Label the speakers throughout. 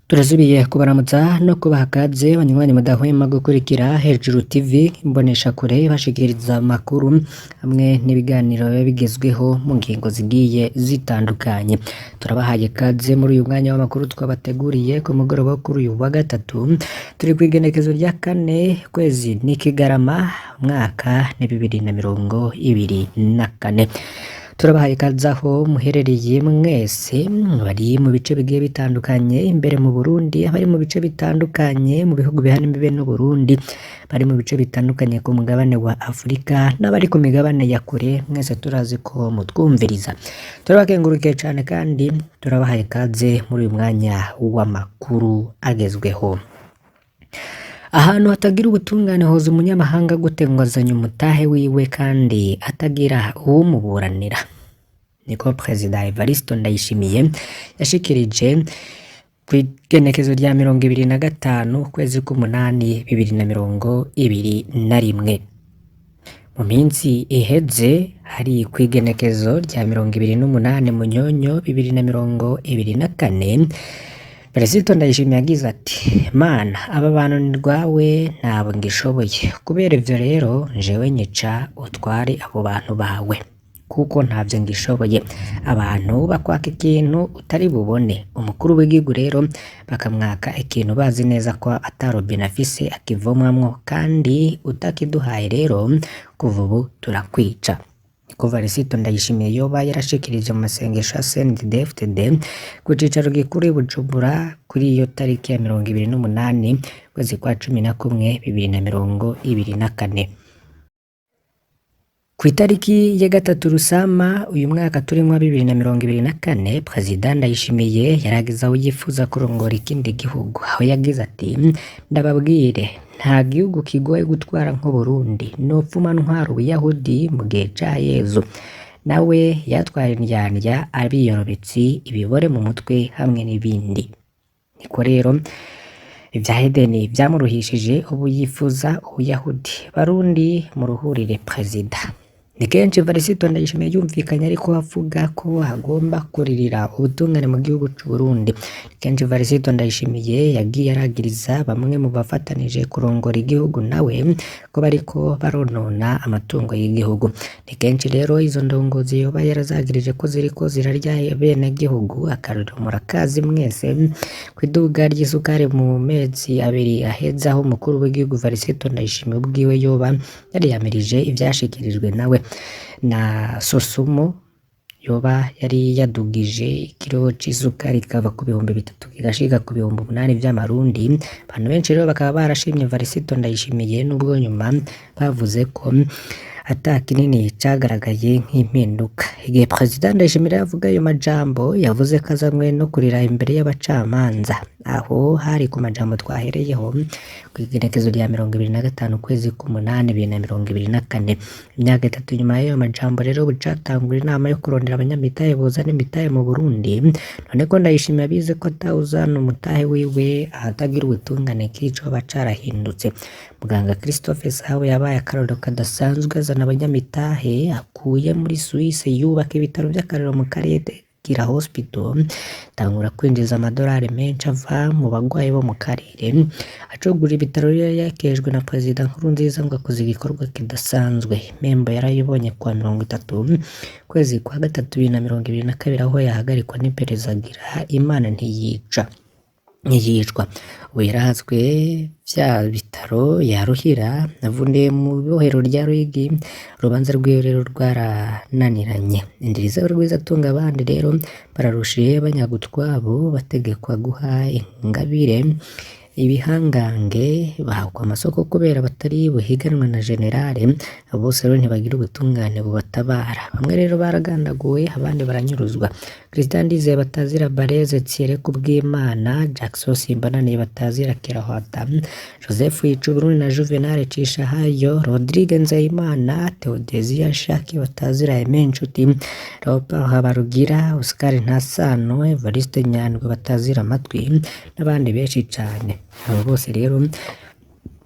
Speaker 1: Turasubiye kubaramutsa no kubaha kaze banywanyi mudahwema gukurikira Hejuru TV, imboneshakure bashikiriza amakuru hamwe n'ibiganiro biba bigezweho mu ngingo zigiye zitandukanye. Turabahaye kaze muri uyu mwanya w'amakuru twabateguriye ku mugoroba wo kuri uyu wa gatatu, turi kw'igenekezo rya kane, kwezi ni Kigarama, umwaka ni 2024. Turabahaye ikaze aho muherereye mwese, bari mu bice bigiye bitandukanye imbere mu Burundi, abari mu bice bitandukanye mu bihugu bihana imbibe n'Uburundi, bari mu bice bitandukanye ku mugabane wa Afurika n'abari ku migabane ya kure, mwese turazi ko mutwumviriza. Turabakengurukiye cane kandi turabahaye ikaze muri uyu mwanya w'amakuru agezweho. Ahantu hatagira ubutungane hoza umunyamahanga gute ngo azanye umutahe wiwe kandi atagira uwumuburanira? Niko Perezida Evariste Ndayishimiye yashikirije kw'igenekezo rya 25 ukwezi k'umunani 2021. Mu minsi iheze hari kw'igenekezo rya 28 Munyonyo 2024, Perezida Ndayishimiye yagize ati: "Mana, aba bantu ni rwawe, ntabwo ngishoboye. Kubera ivyo rero jewe nyica utware abo bantu bawe kuko ntavyo ngishoboye. Abantu bakwaka ikintu utari bubone. Umukuru w'igihugu rero bakamwaka ikintu bazi neza ko ata robine afise akivomamwo, kandi utakiduhaye rero kuva ubu turakwica." Niko Varisito Ndayishimiye yoba yarashikirije mu masengesho ya CNDD-FDD ku cicaro gikuru i Bujumbura kuri iyo tariki ya 28 ukwezi kwa 11 2024. Kw'itariki ya 3 Rusama uyu mwaka turimwo 2024, Perezida Ndayishimiye yarageze aho yifuza kurongora ikindi gihugu, aho yagize ati: "Ndababwire, nta gihugu kigoye gutwara nk'Uburundi, nopfuma ntwara Ubuyahudi mu gihe ca Yezu. Nawe yatwara indyarya, abiyorobetsi, ibibore mu mutwe hamwe n'ibindi." Niko rero ivya Edeni vyamuruhishije, ubu yifuza Ubuyahudi. Barundi, muruhurire Perezida. Ni kenshi Varisito Ndayishimiye yumvikanye ariko avuga ko agomba kuririra ubutungane mu gihugu c'Uburundi. Ni kenshi Varisito Ndayishimiye yagiye aragiriza bamwe mu bafatanije kurongora igihugu nawe ko bariko baronona amatungo y'igihugu. Ni kenshi rero izo ndongozi yoba yarazagirije ko ziriko zirarya abenegihugu. Akarorero murakazi mwese, kw'iduga ry'isukari mu mezi abiri aheze, aho umukuru w'igihugu Varisito Ndayishimiye ubwiwe yoba yariyamirije ivyashikirijwe nawe na Sosumo yoba yari yadugije ikiro c'isukari kikava ku 3000 kigashika ku 8000 vy'amarundi. Abantu benshi rero bakaba barashimye Varisito Ndayishimiye, nubwo nyuma bavuze ko ata kinini cagaragaye nk'impinduka. Igihe Perezida Ndayishimiye yavuga ayo majambo, yavuze ko azanywe no kurira imbere y'abacamanza. Aho hari ku majambo twahereyeho kw'igenekezo rya 25 ukwezi k'umunani 2024. Imyaka 3 nyuma y'ayo majambo rero, bucatangura inama yo kurondera abanyamitahe bozana imitahe mu Burundi. None ko Ndayishimiye abizi ko atawuzana umutahe wiwe ahatagira ubutungane, k'icoba carahindutse? Muganga Christophe Sawe yabaye akarorero kadasanzwe, azana abanyamitahe akuye muri Suisse, yubaka ibitaro vy'akarorero mu karere Kira Hospital, tangura kwinjiza amadolari menshi ava mu bagwayi bo mu karere. Acugura ibitaro rero yakejwe na Perezida Nkurunziza ngo akoze igikorwa kidasanzwe. Impembo yarayibonye kuwa 30 kwezi kwa gatatu 2022, aho yahagarikwa n'iperereza, agira Imana ntiyica ntiyicwa. Ubu yarahazwe vya bitaro yaruhira avuniye mu bohero rya Ruyigi, urubanza rwiwe rero rwarananiranye. Indiriza atunga abandi rero bararushiye banyaga utwabo, bategekwa guha ingabire ibihangange, bahakwa amasoko kubera batari buhiganwe na generale. Abo bose rero ntibagira ubutungane bubatabara. Bamwe rero baragandaguwe, abandi baranyuruzwa. Christian Ndizeye batazira Bareze, Thierry Kubwimana, Jackson Simbananiye batazira Kirahwata, Joseph Yicuburundi na Juvenal Cishahayo, Rodrigue Nzeyimana, Theodesia Shaki batazira Aime Nshuti, Leopold Habarugira, Oscar Ntasano, Evariste Nyandwi batazira Amatwi n'abandi benshi cane. Abo bose rero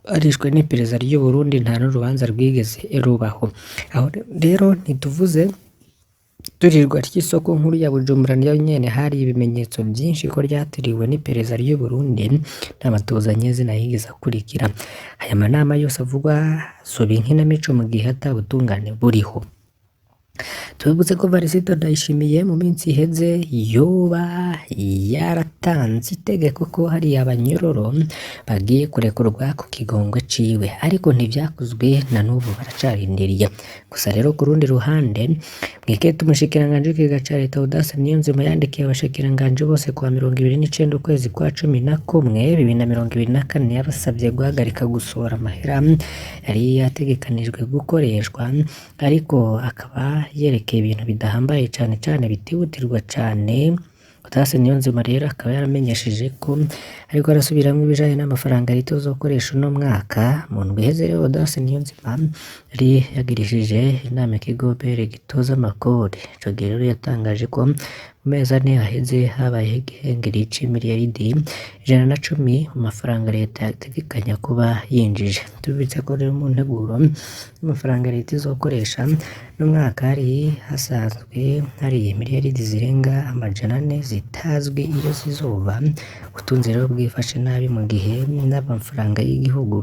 Speaker 1: barishwe n'iperereza ry'Uburundi, nta n'urubanza rwigeze rubaho. Aho rero ntituvuze Iturirwa ry'isoko nkuru ya Bujumbura nayo nyene hari ibimenyetso vyinshi ko ryaturiwe n'iperereza ry'u Burundi, nta matohoza nyezina yigeze akurikira. Aya manama yose avugwa azoba inkinamico mu gihe ata butungane buriho. Tubibutse ko Varisito Ndayishimiye mu minsi iheze yoba yaratanze itegeko ko hari abanyororo bagiye kurekurwa ku kigongwe ciwe, ariko ntivyakozwe na n'ubu baracarindiriye. Gusa rero ku rundi ruhande, mw'ikete umushikiranganji w'ikigega ca leta Audace Niyonzima yandikiye abashikiranganji bose kuwa 29 ukwezi kwa 11 2024 yabasavye guhagarika gusohora amahera yari yategekanijwe gukoreshwa, ariko akaba yerekeye ibintu bidahambaye cane cane bitihutirwa cane. Audace Niyonzima rero akaba yaramenyesheje ko ariko arasubiramwo ibijanye n'amafaranga leta izokoresha uno mwaka. Mu ndwi iheze rero Audace Niyonzima yari yagirishije inama ikigo BR gitoza amakori. Ico gihe rero yatangaje ko mu mezi ane aheze habayeho igihengeri c'imiliyaridi 110 mu mafaranga leta yategekanya kuba yinjije. Tubibutse ko rero mu nteguro y'amafaranga leta izokoresha uno mwaka hari hasanzwe hari miliyaridi zirenga 400 zitazwi iyo zizova. Ubutunzi rero bwifashe nabi mu gihe n'amafaranga y'igihugu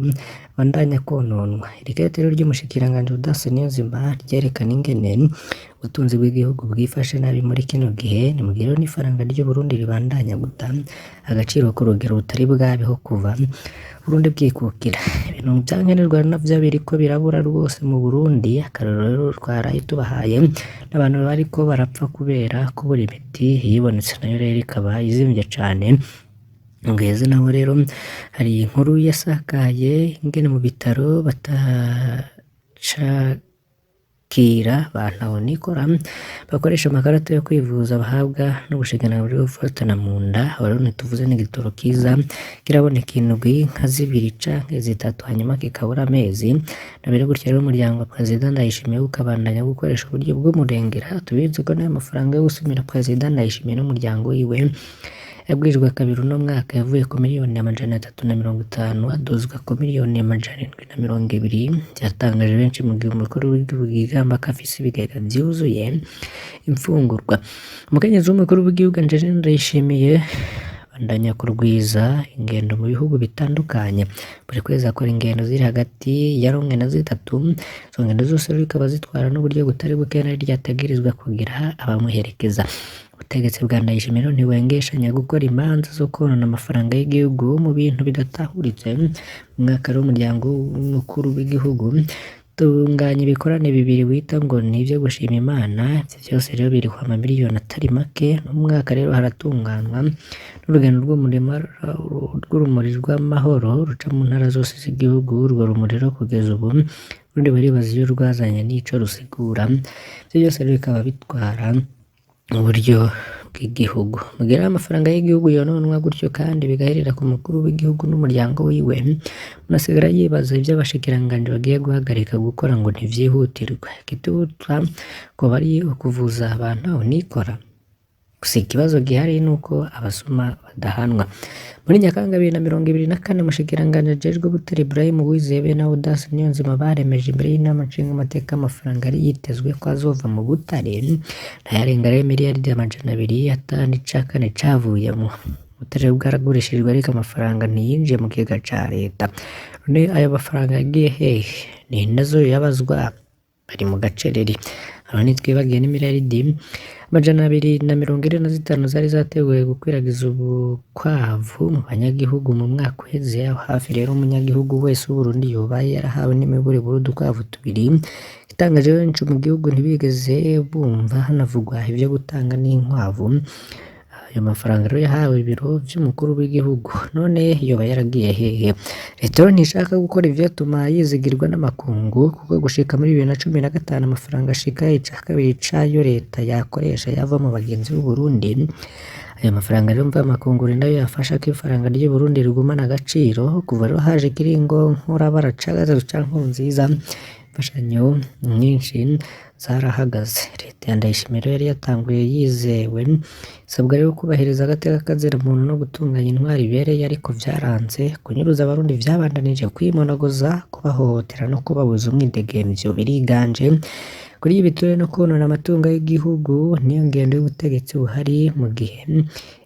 Speaker 1: abandanya kononwa. Iri kete rero ry'umushikiranganji Audace Niyonzima ryerekana ingene ubutunzi bw'igihugu bwifashe nabi muri kino gihe, ni mu gihe rero n'ifaranga ry'Uburundi ribandanya guta agaciro ku rugero rutari bwabeho kuva Burundi bwikukira. Ibintu vyankenerwa navyo biriko birabura rwose mu Burundi. Akarorero rero twaraye tubahaye n'abantu bariko barapfa kubera kubura imiti, iyibonetse nayo rero ikaba izimvye cane. Ngeze naho rero hari inkuru yasakaye ingene mu bitaro batacakira ba ntahonikora bakoresha amakarata yo kwivuza bahabwa n'ubushikiranganji bwo gufatana mu nda. Aho rero ntituvuze n'igitoro kiza kiraboneka indwi nka zibiri canke zitatu hanyuma kikabura amezi. Nabere gutyo rero umuryango wa Perezida Ndayishimiye ukabandanya gukoresha uburyo bw'umurengera. Tubizi ko n'ayo mafaranga yo gusumira Perezida Ndayishimiye n'umuryango wiwe yagwijwe kabiri uno mwaka, yavuye ku miliyoni 350 aduzwa ku miliyoni 720. Vyatangaje benshi mu gihe umukuru w'igihugu yigamba ko afise ibigega vyuzuye imfungurwa. Umukenyezi w'umukuru w'igihugu Angelina Ndayishimiye abandanya kurwiza ingendo mu bihugu bitandukanye. Buri kwezi akora ingendo ziri hagati ya rumwe na zitatu. Izo ngendo zose rero zikaba zitwara n'uburyo butari buke nari ryategerezwa kugira abamuherekeza. Ubutegetsi bwa Ndayishimiye rero ntibwengeshanya gukora imanza zo konona amafaranga y'igihugu mu bintu bidatahuritse. Mu mwaka rero umuryango w'umukuru w'igihugu tunganya ibikorane bibiri wita ngo ni ivyo gushima Imana. Ivyo vyose rero birihwa amamiliyoni atari make. No mu mwaka rero haratunganwa n'urugendo rw'urumuri rw'amahoro ruca mu ntara zose z'igihugu. Urwo rumuri rero kugeza ubu urundi baribaza iyo rwazanye n'ico rusigura. Ivyo vyose rero bikaba bitwara uburyo bw'igihugu. Mu gihe rero amafaranga y'igihugu yononwa gutyo kandi bigaherera ku mukuru w'igihugu n'umuryango wiwe, umuntu asigara yibaza ivyo abashikiranganji bagiye guhagarika gukora ngo ntivyihutirwe. Igituta koba ari ukuvuza abantu aho nikora. Gusa ikibazo gihari nuko abasuma badahanwa. Muri Nyakanga 2024 umushikiranganji ajejwe ubutare Ibrahim Uwizeye be na Audace Niyonzima baremeje imbere y'inama nshingamateka amafaranga yari yitezwe ko azova mu butare ntayarenga rero miliyaridi 200 ata n'ica kane cavuyemwo. Ubutare bwaragurishijwe ariko amafaranga ntiyinjiye mu kigega ca leta. None ayo mafaranga yagiye hehe? Ni nazo yabazwa bari mu gacereri. Aho ntitwibagiye n'imiliyaridi 245 zari zateguwe gukwiragiza ubukwavu mu banyagihugu mu mwaka uheze. Aho hafi rero umunyagihugu wese w'Uburundi yoba yarahawe n'imiburiburi udukwavu tubiri. Igitangaje benshi mu gihugu ntibigeze bumva hanavugwa ivyo gutanga n'inkwavu. Ayo mafaranga rero yahawe ibiro vy'umukuru w'igihugu, none yoba yaragiye hehe? Leta rero ntishaka gukora ivyotuma yizigirwa n'amakungu, kuko gushika muri 2015 amafaranga ashika ica kabiri cayo leta yakoresha yava mu bagenzi b'Uburundi. Ayo mafaranga rero mvamakungu ni nayo yafasha ko ifaranga ry'Uburundi rigumana agaciro. Kuva rero haje ikiringo nkorabara ca gatatu ca Nkurunziza, imfashanyo nyinshi zarahagaze. Leta ya Ndayishimiye rero yari yatanguye yizewe, isabwa rero kubahiriza agateka kaziramuntu no gutunganya intwaro ibereye, ariko vyaranze. Kunyuruza abarundi vyabandanije kwimonogoza, kubahohotera no kubabuza umwidegemvyo biriganje. Kurya ibiturire no konona amatungo y'igihugu niyo ngendo y'ubutegetsi buhari mu gihe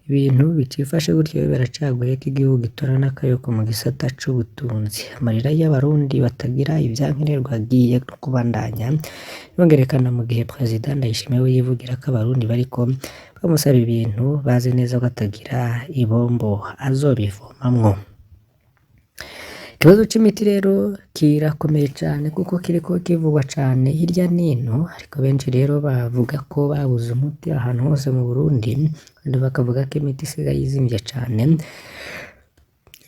Speaker 1: ibintu bicifashe gutyo biracagoye ko igihugu gitora n'akayoko mu gisata c'ubutunzi. Amarira y'abarundi batagira ivyankenerwa agiye kubandanya yongerekana mu gihe Perezida Ndayishimiye we yivugira ko abarundi bariko bamusaba ibintu bazi neza ko atagira ibombo azobivomamwo. Ikibazo c'imiti rero kirakomeye cane kuko kiriko kivugwa cane hirya nino, ariko benshi rero bavuga ko babuze umuti ahantu hose mu Burundi, abandi bakavuga ko imiti isigaye izimvye cane.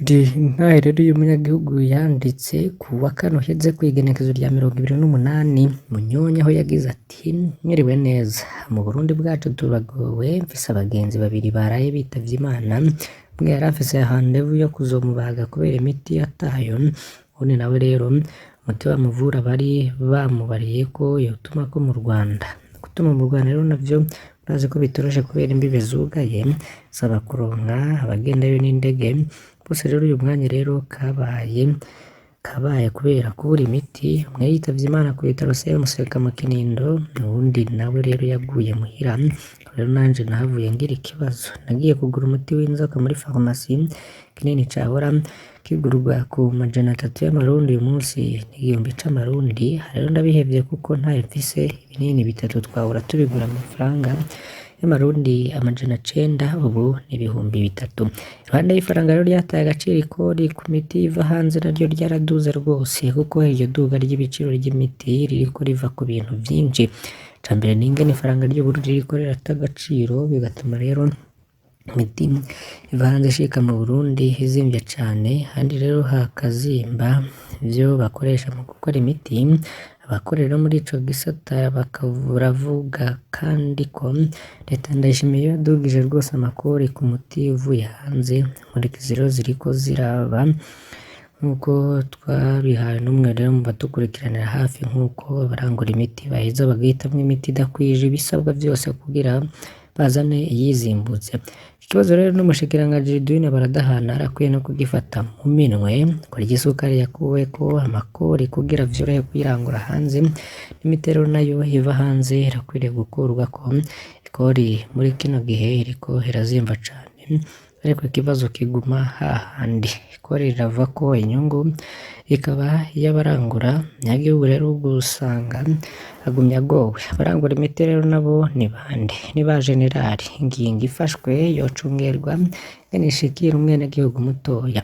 Speaker 1: Intahe rero y'umunyagihugu yanditse ku wa kane uheze kw'igenekerezo rya 28 Munyonyo aho yagize ati mwiriwe neza, mu Burundi bwacu turagowe, mfise abagenzi babiri baraye bitavye Imana, umwe yari afise rendez-vous yo kuzomubaga kubera imiti yatayo, uwundi nawe rero umuti bamuvura bari bamubariye ko yotumako mu Rwanda. Gutuma mu Rwanda rero navyo murazi ko bitoroshe kubera imbibe zugaye, bisaba kuronka abagendayo n'indege, bose rero uyu mwanya rero kabaye kubera kubura imiti, umwe yitavye Imana ku bitaro CMCK mu Kinindo, uwundi nawe rero yaguye muhira, rero nanje nahavuye ngira ikibazo, nagiye kugura umuti w'inzoka muri farumasi, ikinini cahora kigurwa ku 300 y'amarundi uyu munsi ni 1000 c'amarundi, rero ndabihevye kuko ntayo mfise, ibinini bitatu twahora tubigura amafaranga y'amarundi 900 ubu ni 3000. Iruhande y'ifaranga rero ryataye agaciro ikori ku miti iva hanze naryo ryaraduze rwose kuko iryo duga ry'ibiciro ry'imiti ririko riva ku bintu vyinshi. Icambere ni ingene ifaranga ry'Uburundi ririko rirata agaciro bigatuma rero imiti iva hanze ishika mu Burundi izimvye cane, ahandi rero hakazimba ivyo bakoresha mu gukora imiti, abakorera muri ico gisata baravuga kandi ko leta Ndayishimiye yadugije rwose amakori ku muti uvuye hanze, inkurikizi rero ziriko ziraba nkuko twabihawe n'umwe rero mu badukurikiranira hafi nkuko abarangura imiti baheza bagahitamwo imiti idakwije ibisabwa vyose kugira bazane iyizimbutse. Ikibazo rero n'umushikiranganji Ridwine Baradahana arakwiye no kugifata mu minwe, kurya isukari yakuweko amakori kugira vyorohe kuyirangura hanze, n'imiti rero nayo iva hanze irakwiriye gukurwako ikori muri kino gihe iriko irazimba cane, ariko ikibazo kiguma hahandi, ikori riravako inyungu ikaba iy'abarangura, umunyagihugu rero usanga agumye agowe. Abarangura imiti rero nabo ni bande? Ni ba jenerali, ingingo ifashwe yocungerwa ingene ishikira umwenegihugu mutoya.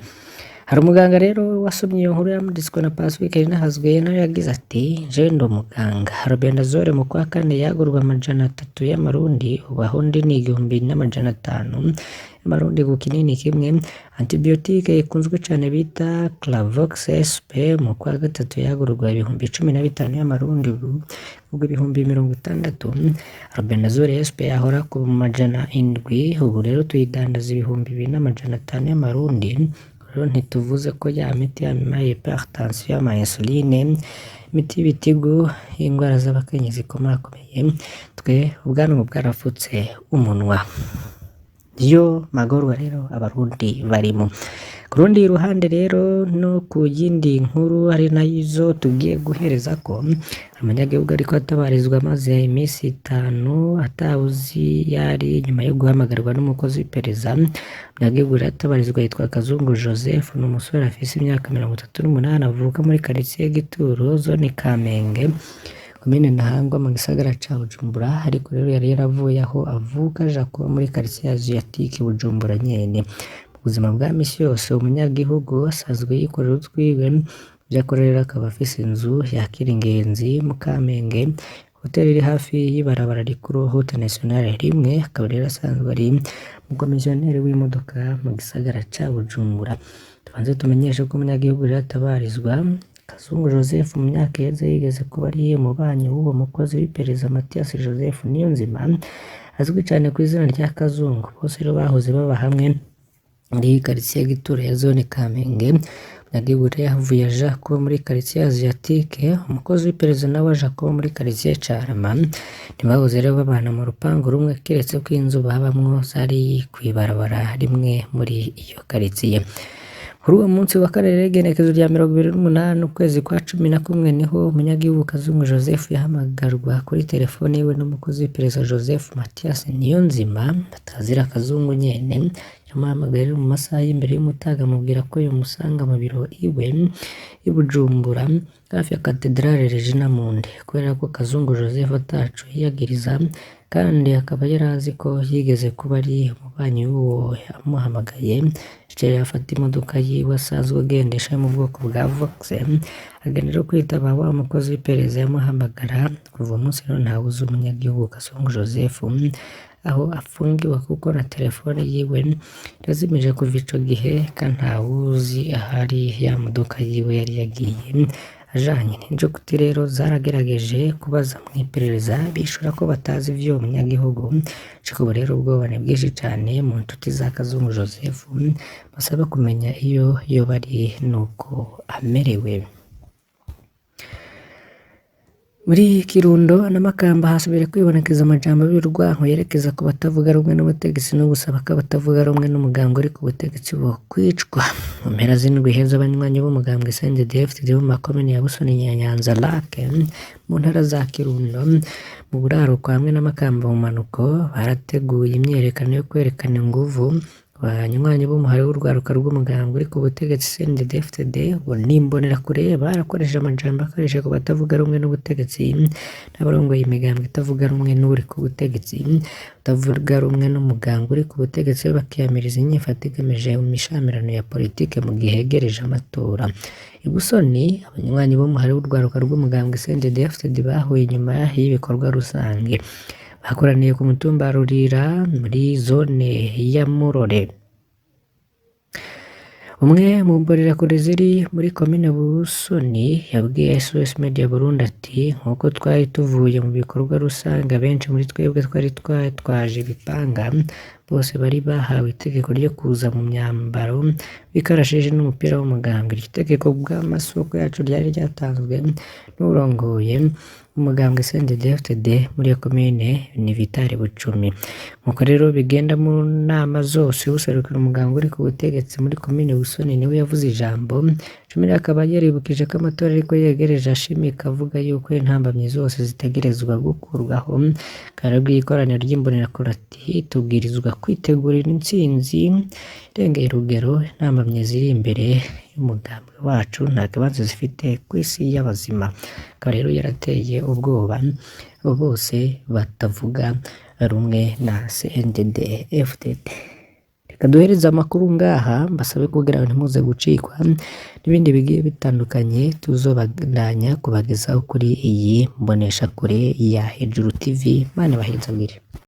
Speaker 1: Hari umuganga rero wasomye iyo nkuru yanditswe na Pacifique Rinahazwe nawe yagize ati jewe ndi umuganga, Albendazole mu kwa kane yagurwa 300 y'amarundi, ubu aho ndi ni 1500 y'amarundi ku kinini kimwe, antibiotique ikunzwe cane bita Clavox SP mu kwa gatatu yagurwa 15,000 y'amarundi, ubu kugwa 60,000, Albendazole SP yahora ku 700, ubu rero tuyidandaza 2500 y'amarundi. Rero ntituvuze ko ya miti yama hypertension, ama insuline, imiti y'ibitigu, y'ingwara z'abakenyezi ikomakomeye, twe ubwanwa bwarafutse umunwa. Yo magorwa rero abarundi barimo. Ku rundi ruhande rero no ku yindi nkuru ari nazo tugiye guherezako, umunyagihugu ariko atabarizwa amaze imisi 5 atawuzi yari nyuma yo guhamagarwa n'umukozi w'iperereza. Umunyagihugu rero atabarizwa yitwa Kazungu Joseph, ni umusore afise imyaka 38 avuka muri quartier Gituro zone Kamenge komine Ntahangwa mu gisagara ca Bujumbura, ariko rero yari yaravuye aho avuka aja kuba muri quartier Asiatique Bujumbura nyene. Mu buzima bwa misi yose umunyagihugu asanzwe yikorera utwiwe, ivyo akora rero akaba afise inzu yakira ingenzi mu Kamenge, hoteli iri hafi y'ibarabara rikuru Route Nationale rimwe, akaba rero asanzwe ari umukomisiyoneri w'imodoka mu gisagara ca Bujumbura. Tubanze tumenyeshe ko umunyagihugu rero atabarizwa Kazungu Joseph mu myaka iheze yigeze kuba ari umubanyi w'uwo mukozi w'iperereza Mathias Joseph Niyonzima azwi cane kw'izina rya Kazungu, bose rero bahoze baba hamwe muri quartier Gituro ya zone Kamenge. Umunyagihugu rero yahavuye aja kuba muri quartier Asiatique, umukozi w'iperereza nawe aja kuba muri quartier Carama. Ntibahoze rero babana mu rupangu rumwe kiretse ko inzu babamwo zari kw'ibarabara rimwe muri iyo quartier. Kuri uwo munsi wa kane rero igenekerezo rya 28 ukwezi kwa 11 niho umunyagihugu Kazungu Joseph yahamagarwa kuri telefone yiwe n'umukozi w'iperereza Joseph Mathias Niyonzima batazira Kazungu nyene. Yamuhamagaye rero mu masaha y'imbere y'umutaga amubwira ko yomusanga mu biro iwe i Bujumbura hafi ya Katedrale Regina Mundi. Kubera ko Kazungu Joseph ataco yiyagiriza kandi akaba yarazi ko yigeze kuba ari umubanyi w'uwo yamuhamagaye, yaciye afata imodoka yiwe asanzwe agendesha yo mu bwoko bwa Vox agenda rero kwitaba wa mukozi w'iperereza yamuhamagara. Kuva uwo munsi rero ntawuzi umunyagihugu Kazungu Joseph aho afungiwe kuko na telefone yiwe irazimije kuva ico gihe kandi ntawuzi ahari ya modoka yiwe yari yagiye ajanye. N'incuti rero zaragerageje kubaza mw'iperereza bishura ko batazi ivy'uwo munyagihugu. Gushika ubu rero ubwoba ni bwinshi cane mu ncuti za Kazungu Joseph basaba kumenya iyo yoba ari nuko amerewe. Muri Kirundo na Makamba hasubiriye kwibonekeza amajambo y'urwanko yerekeza ku batavuga rumwe n'ubutegetsi no gusaba ko abatavuga rumwe n'umugambwe uri ku butegetsi bokwicwa. Mu mpera z'indwi iheze abanywanyi b'umugambwe CNDD-FDD bo mu makomine ya Busoni na Nyanza Lac mu ntara za Kirundo mu buraruko hamwe na Makamba mu manuko barateguye imyiyerekano yo kwerekana inguvu abanywanyi b'umuhari w'urwaruka rw'umugambwe uri ku butegetsi CNDD-FDD ngo n'imbonerakure barakoresheje amajambo akoresha ku batavuga rumwe n'ubutegetsi n'abarongoye imigambwe itavuga rumwe n'uri ku butegetsi, batavuga rumwe n'umugambwe uri ku butegetsi bakiyamiriza inyifato igamije imishamirano ya politike mu gihe hegereje amatora. I Busoni abanywanyi b'umuhari w'urwaruka rw'umugambwe CNDD-FDD bahuye inyuma y'ibikorwa rusange. Bakoraniye ku mutumba Rurira muri zone ya Murore. Umwe mu mbonerakure ziri muri komine Busoni yabwiye SOS Media Burundi ati nk'uko twari tuvuye mu bikorwa rusange abenshi muri twebwe twari twatwaje ibipanga, bose bari bahawe itegeko ryo kuza mu myambaro w'ikarashishi n'umupira w'umugambwe. Iryo tegeko bw'amasoko yacu ryari ryatanzwe n'uwurongoye umugambwe CNDD-FDD muri iyo komine ni Vitali Bucumi. Nkuko rero bigenda mu nama zose userukira umugambwe uri ku butegetsi muri komine Busoni niwe yavuze ijambo. Cumi akaba yaribukije ko amatora ariko yegereje ashimika avuga yuko intambamyi zose zitegerezwa gukurwaho. Karabwiye ikoraniro ry'imbonerakure ati tubwirizwa kwitegurira intsinzi irengeye urugero, intambamyi ziri imbere y'umugambwe wacu nta kibanza zifite kw'isi y'abazima. Akaba rero yarateye ubwoba abo bose batavuga rumwe na CNDD-FDD. Reka duhereze amakuru ngaha mbasabe kugira ngo ntimuze gucikwa n'ibindi bigiye bitandukanye tuzobandanya kubagezaho kuri iyi mboneshakure ya Hejuru TV. Imana ibahezagire.